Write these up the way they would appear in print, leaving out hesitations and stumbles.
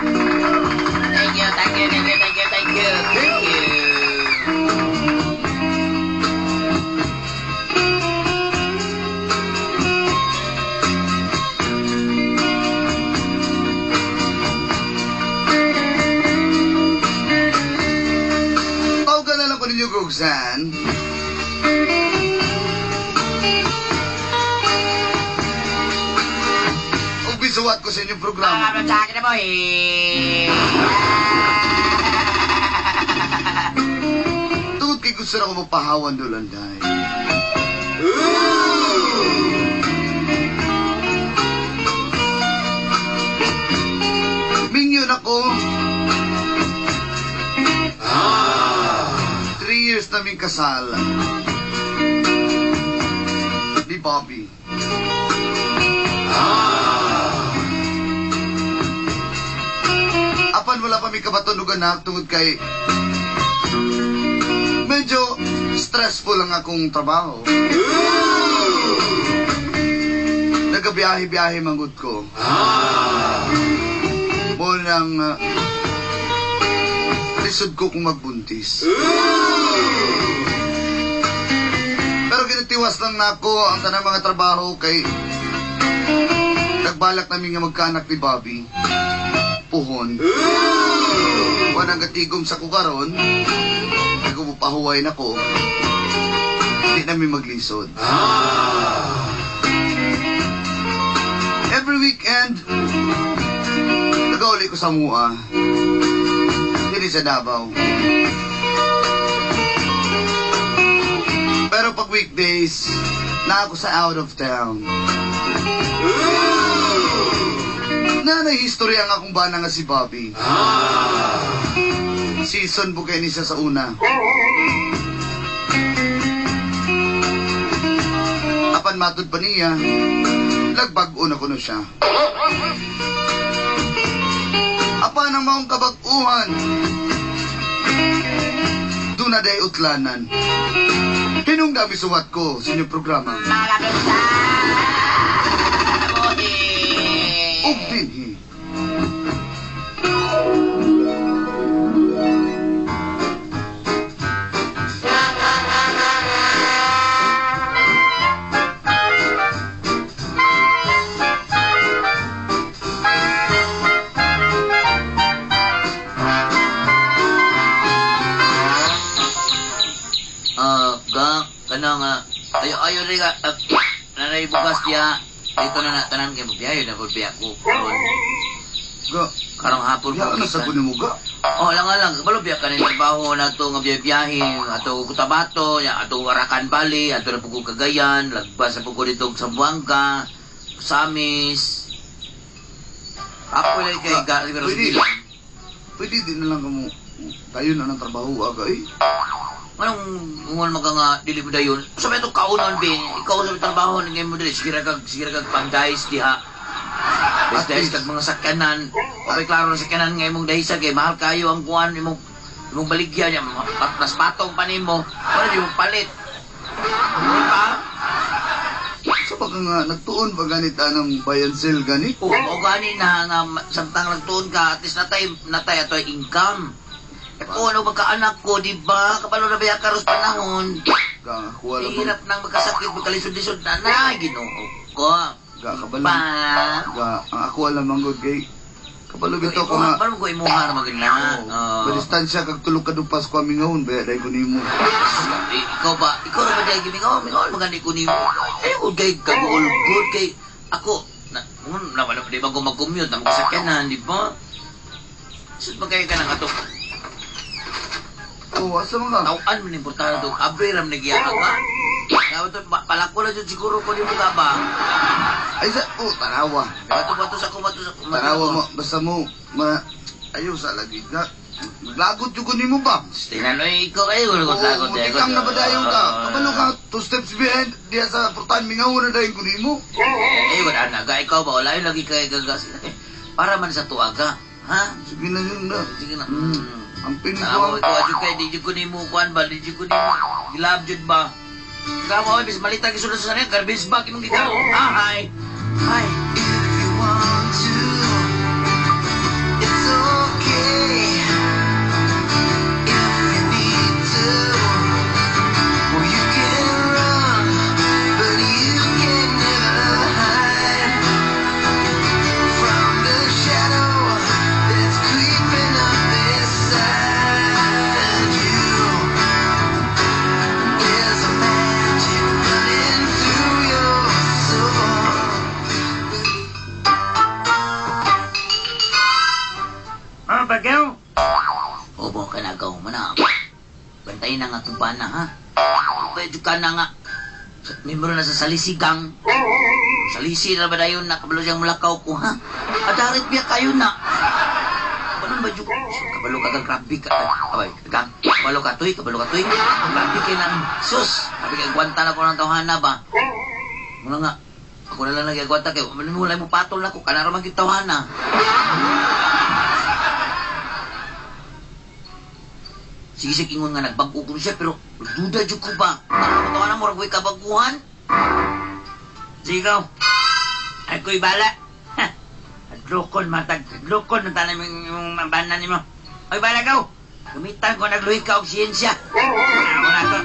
Thank you, thank you, thank you, thank you, thank you, thank you. Tawagan na lang ko ninyo, Roxanne. Ug bisuwat ko sa inyong programa. Tungod kay gusto na ko mapahawan doon, Anday. Mingyon ako. 3 years namin kasal. Ni Bobby. Apan wala pa mi kabaton og anak tungod kay medyo stressful ang akong trabaho. Nagabiyahe-biyahe manggod ko. Mo nang lisod ko kung magbuntis. Pero ginatiwas lang nako ang tanang mga trabaho kay nagbalak namin nga magkaanak ni Bobby. Puhon. Wala ang katigom sa kukaron. Nagumupahuway na ko. Hindi namin maglisod. Every weekend, nagauli ko sa mua. Dili sa Davao. Pero pag weekdays, na ako sa out of town. Nanay history ang akong bana nga si Bobby. Season bukay ni siya sa una. Apan matud pa niya, lagbag-o na kuno siya. Apan ang maong kabag-uhan, doon na day utlanan. Hinungdami suwat ko sa inyong programa. Ug dinhi. Ah, ga, kana nga. Ayo ayo ri ka. Nanay bukas diya. Dito na na tanan kay mobiyahe na pud biya ko. Karon Ga, karong hapon ya ko na sa gikan. kuno mo ga. Oh, lang lang, kabalo biya ka ni trabaho na to nga biyahe ato Cotabato, ya ato Arakan Valley, ato na pugong Cagayan, lagbas sa pugong dito sa Buanga, Samis. Ako lang kay ga pero Pwede. sige. Pwede din na lang kamo tayo na ng trabaho aga eh. Anong ungon maga nga dili mo dayon? Sa may itong kaunon be, ikaw sa trabaho ni mo dili sige ra kag pangdais diha. At Dais least. kag mga sakyanan. Okay klaro na sakyanan nga imong dahisa kay mahal kayo ang kuan imong imong baligya niya mas patong pa nimo. Wala di mo palit. Di ba? Sa baka nga nagtuon ba ganit anang buy and sell gani? O o gani na nga samtang nagtuon ka at least natay natay atoy income. Eh kung ano magkaanak ko, di ba? Kapalo na ba karos panahon? Ga nga kuha lang Hirap nang magkasakit, magkalisod-lisod na na, Ginoo ko. Ga kabalo. Pa. Ga ang ako alam manggod kay kabalo bitaw ko nga. Parang ko imuha na maganda. Oh, distansya kag tulog ka dupas ko aming ngahon ba dai ko nimo. Eh, ikaw ba? Ikaw na ba dahil gimingaw? Mingaw, maganda ko nimo. Ay, ko kay kaguol-good kay ako. Na, na, wala, di ba ko mag-commute na magsakyanan, di ba? Sud ba kayo ka ng ato? Oh, asa man ka? Tauan mo ni importante to. Abre ram nagyaka ka. Kaya ito, palako na dyan siguro ko nimo ka ba? Ay sa oh tanawa. Bato bato sa ko, bato sa ko. Tanawa mo basta mo ma ayo sa lagi ka. Maglagot jud ko nimo ba? Tingnan mo, ikaw ay, wala ko lagot. Oo, mutikang na ba dayon ka? Kabalo ka, two steps behind, diya sa portahan, mingaw na dayon ko nimo. Eh, wala na. Ga, ikaw ba? Wala yung lagi kay gagas. Para man sa tuwaga. Ha? Sige na yun na. Sige na. Ang Tama, pinagawa. ikaw, adyo kay, di jud ko nimo kuan ba? Di jud ko nimo. Gilab jud ba? Gawa, oy, bis malita gisulod sa sanin, garbage bag imong gigaw. Ah, hi. Hi. If you want to, it's okay. If you need to, well, you can run, but you can never hide from the shadow that's creeping up beside you. There's a magic running through your soul. Oh, bagaw. Opo, kanagaw mo na. Bantayin na nga kung bana, ha? Pwede ka na nga. Membro na sa salisigang. Salisi na ba dayon na kabalo siyang mulakaw ko, ha? Adarit biya kayo na. Kabalo ba dyan? Kabalo ka kang grabe ka. Abay, kang. Kabalo ka, tuy. Kabalo ka, tuy. Grabe kayo na. Sus! Sabi ka, gwanta na ko ng tawhana ba? Muna nga. Ako na lang nag-agwanta kayo. Wala mo patol na ko. Kanara man yung tawhana. Sige sige ingon nga nagbag-o ko siya pero duda jud ko ba? Ano ko na murag way kabaguhan? Sige ikaw. Ako'y bala. Ha. Adlokon matag. Adlokon na tanan yung mabanan nimo. Oy, bala gaw. Gamitan ko nagluhi ka og siyensya. Ah, wala to.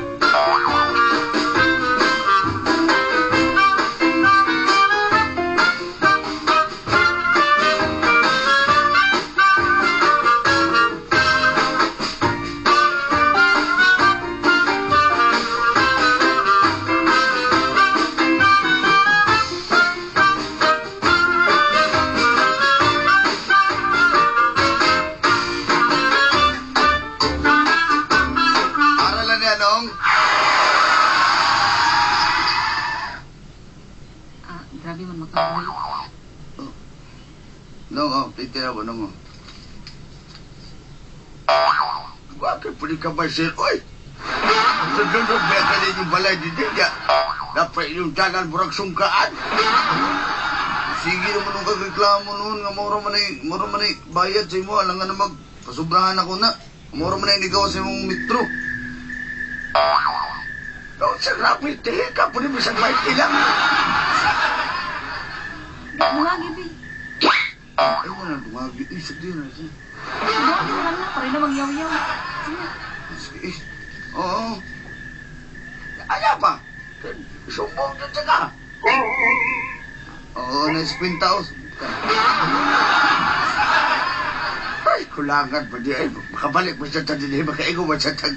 Aralan niya, Nong. Ah, grabe man makabuhi. Nong, oh, titira ko, Nong, oh. Bakit pwede ka ba, sir? Uy! Sundundod ba ka din yung balay di Diya? Dapat yung dalan murag sungkaan. Sige naman nung kagreklamo noon nga mura man ay bayad sa imo alang nga na mag pasubrahan ako na. Mura man ay nigaw sa imong metro. Doon sa grabe, tihi ka, pwede mo sa 20 lang. Dungagi, bi. Ay, wala dumagi. Eh, sige na siya. Dungagi na lang na, para na magyaw-yaw. Sige. Sige. Eh. Oo. Aya pa. Sumbong dyan siya ka. Oo, na 50. Ay, kulangan pa di. Ay, makabalik mo siya tadi. Makaigo mo siya tadi.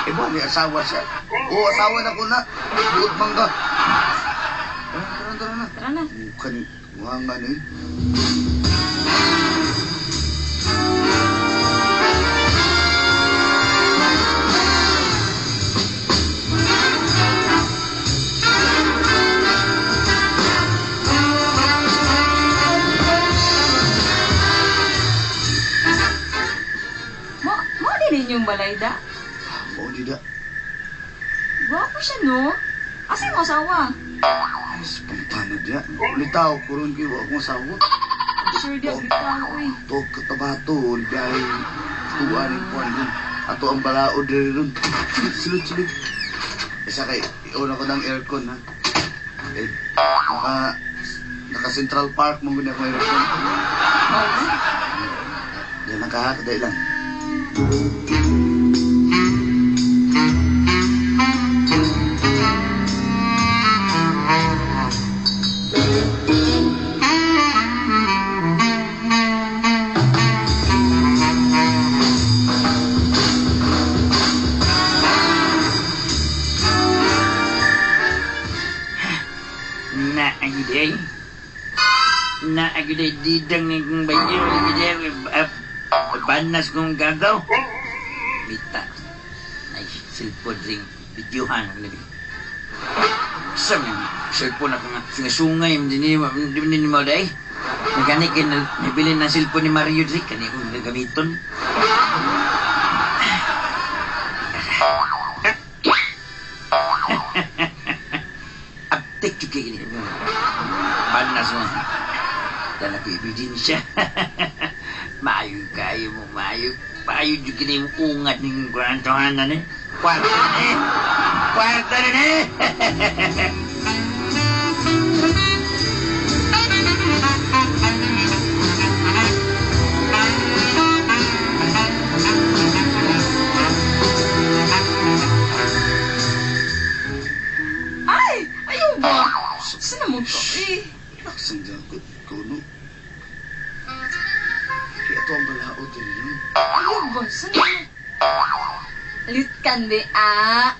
Ibo ni asawa siya. Oo, asawa na ko na. Buot mangga. Tara, tara, tara na. Tara na. Mukhang, mukhang ano eh. Mo, mo din ninyong balay da. Mao di da. Gwapo siya, no? Asa mo asawa? Ay, spontano diya. Ulitaw ko ron kayo akong asawa. Sure di, bitaw, uy. Tog katabato, dahil tuwa ni Juan ron. Ato ang balao diri ron. Sulod, sulod. Isa kay, iuna ko ng aircon ha. Eh, naka Central Park mo gud akong aircon. Mao ba? Diyan lang ka, kadai lang. Na agiday. Na agiday didang ni kong bayo. Agiday. Banas kong gagaw. Mita. Ay, cellphone ring videohan ang labi. Sa mga cellphone ako nga. Sunga-sungay. Hindi ni mo day. Nagani kay nabili ng cellphone ni Mario Dri. Kani akong gagamiton. Aptek jud kay gini. Banas mo. Dala ko ebidensya. Maayo kayo mo, maayo. Maayo jud kini mo ungat ning kwantohanan eh. Kwarto eh. Kwarta rin eh! Ay! Ayaw ba? Saan na mo to? Eh. Relax ang jacket ko, no? Kaya ito ang balaod din yun. Ayaw ba? Saan na mo? Lit kan di ah.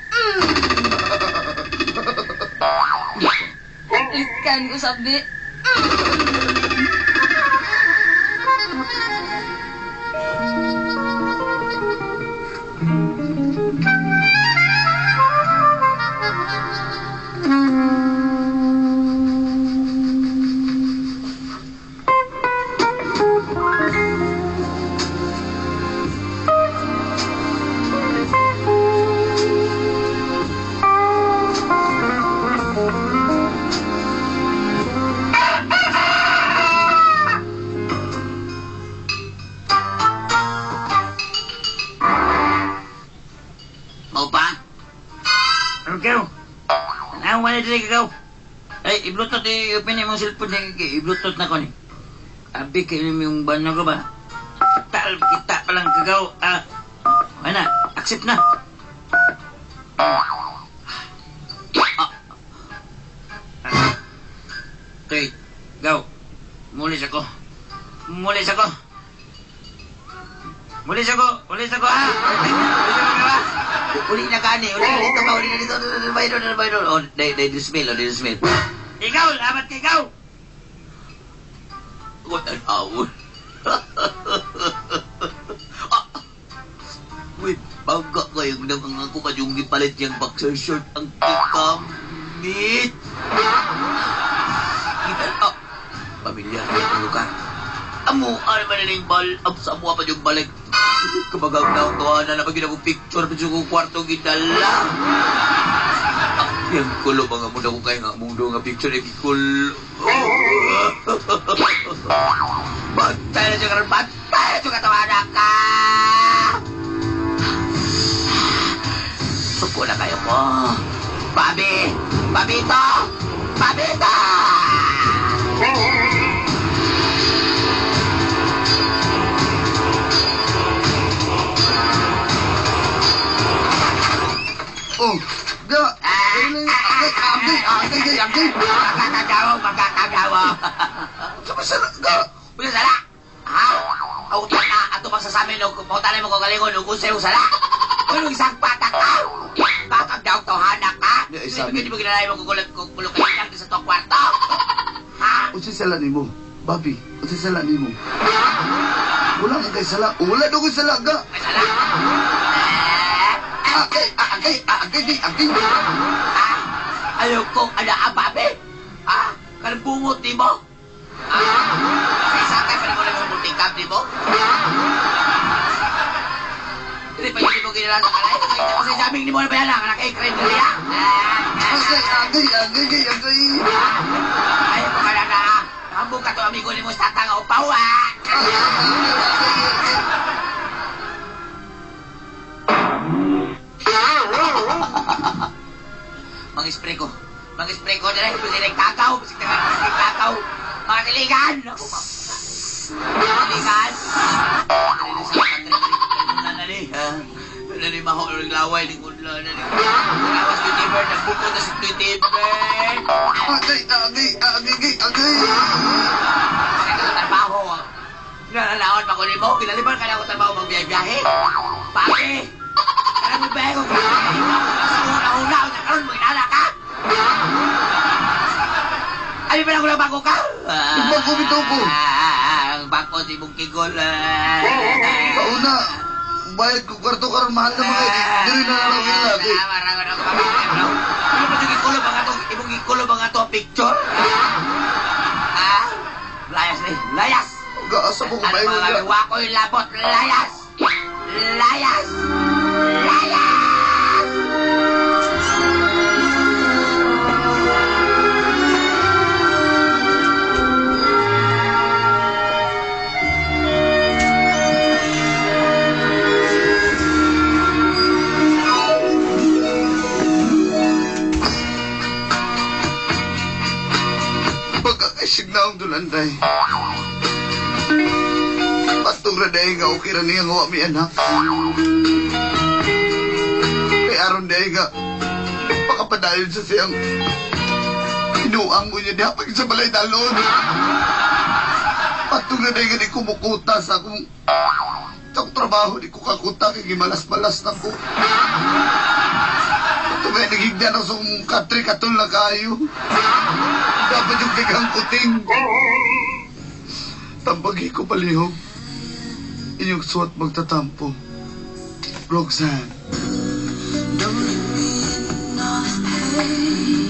Lit kan ko sabi. Mao pa? Ikaw, tanawa na dili ikaw. Ay, i-bluetooth, i-open yung cellphone ni i-bluetooth na ko ni. Abi kayo yung bana ko ba? Tal, kita pa lang kagaw. Ah, wala, accept na. Ah. Ah. Okay, go. Mulis ako. Mulis ako. Mulis ako. Mulis ako, ha? Mulis ako, ha? Uli na kani, uli na dito ba, uli na dito, uli na dito, oh, day, dismail, oh, dismail. Ikaw, lamat ka ikaw. What an hour. Ah! Wait, bangga kayo nang ang ako pa yung gipalit niyang boxer short ang kikamit. Kita, ah, pamilya ang lugar. Amo, ano man ning bal, ab sa amo pa yung balik. Kabagaw na ako, na na pag picture pa yung kwarto gidala. Ah, yung kulo mga muna ko kayo nga mundo nga picture yung kulo. Bantay na siya karon, bantay na siya katawanan ka! Suko na kayo ko. Babi! Babito! Babito! Oh, ga! Ay, agay, agay, agay, agay! Magkakagawa, magkakagawa. Sa masala, ga! Uy, sala! Ha? Auta na, ato magsasamin, o pautanay mo ko galingon, o kung sa'yo sala! Uy, isang patak ka! Bakag daw tawhana ka? Di, ay, sabi. Hindi mo ginalay mo kukulat kukulok ka sa tong kwarto! Ha? Unsay sala nimo? Bobby, unsay sala nimo? Wala man kay sala. Wala daw ko'y sala, ga! May sala? Eh, Agay, agay, agay, agay! Ha? Ayaw ko, ala, ababe! Ha? Kanang bungot di mo? Ha? Sa isa kay pa mo lang yung multikap di mo? Hindi pa yun mo ginala sa kalay. Kasi sabi ni mo na ba yan, ang nakikrin niya? Agay, agay, agay, agay! Ayaw ko ka na na. Hambog ka to, amigo ni mo sa tanga upaw, ah! Agay, agay, agay! Mang-spray ko. Mang-spray ko. Dire, dire, kakaw. Bisig na kakaw. Mga siligan! Ako pa. Siligan! Dali sa nani. Nani maho ng laway ni kudla nani. Lawas ni Tiber, nagbuko na si Tiber. Agay, agay, agay, agay! Bakit ka sa trabaho? Nalalaon pa ko nimo, ginaliban ka na ako trabaho magbiyahe-biyahe. Pake! Kaya mo biyahe ko, sa una-una, o karon mo inala ka! Ay, pa lang bago ka? Bago bitaw ko. Ah, ang bako si mong kigol. Kauna, bayad ko kwarto karon mahal na mga diri na lang nila. Agay. Ano ba yung ikulo ba nga to? Imong ikulo ba nga to ang picture? Ah? Layas ni, layas! Ga, asa ko Ano kumain mga ga? gawa ko yung labot? Layas! Layas! Layas! Signaong dulanday. Patong ra dahil nga okay ra niya nga wa mi anak. Kay aron dahil nga makapadayon sa siyang hinuang mo niya diha pag sa balay dalon. Patong ra dahil nga di kumukuta sa akong trabaho, di ko kakuta kay gimalas-malas na ko. Patong nga nagigdan ako sa akong katri katol na kayo. Dapat yung tigang kuting. Tambagi ko palihog. Inyong suwat magtatampo. Roxanne. Don't you mean nothing?